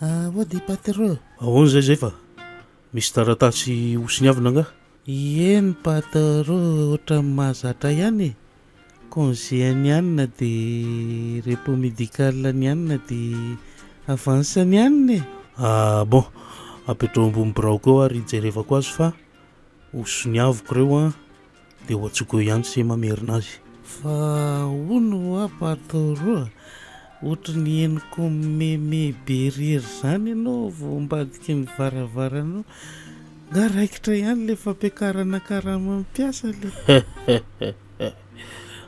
Aody patro. Ahoana izay Zefa? Misy taratasy hosoniavina angaha? Ieny patro, ohatran'ny mahazatra ihany e. Congé an'i anona dia repos médical an'i anona dia avance an'i anona e. Ah bon, apetraho ambony biraoko eo ary hijerevako azy fa hosoniaviko ireo an. Dia ho antsoiko eo ihany se mamerina azy. Fa hono hoa Patoro a, ohatry ny henoko mimeme be irery izany ianao vao ambadiky ny varavaranao, nga raikitra ihany le fampiakarana karaman'ny mpiasa le.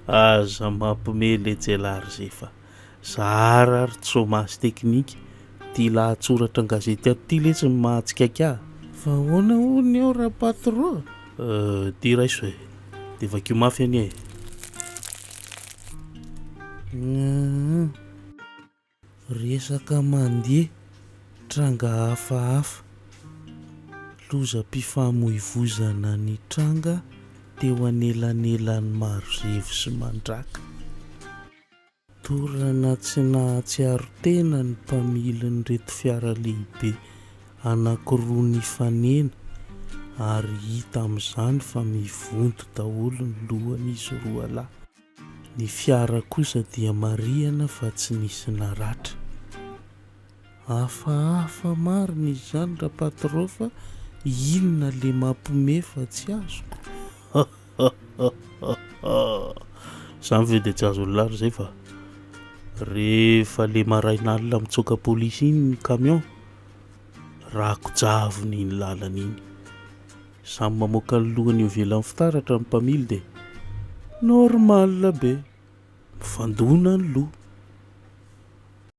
Aza mampime letsy elah ry zefa. Zara ary tsy chômage technique ty lahatsoratra an-gazety ato ty letsy no mahatsikaiky ahy. Fa ahoana hono eo ra-patro? Euh, ty raiso e. De vakio mafy anie e. Hum, resaka mandeha, tranga hafahafa, lozam-pifamoivoizana nitranga teo anelanelan'i Marozevo sy Mandraka. Torana tsy nahatsiaro tena ny mpamilin'ireto fiara lehibe anankiroa nifanena ary hita amin'izany fa mivonto daholo ny lohan'izy roa lahy. Ny fiara kosa dia marihana fa tsy nisy naratra. Hafahafa marina izany ra-patron fa inona le mampime fa tsy azoko? Zany ve de tsy azon'ny lahy ry zay fa rehefa le maraina alina mitsoaka polisy iny ny camion, rako-javona iny lalana iny. Samy mamoaka ny lohany eo ivelan'ny fitaratra ny mpamily de normal be, mifandona ny loha.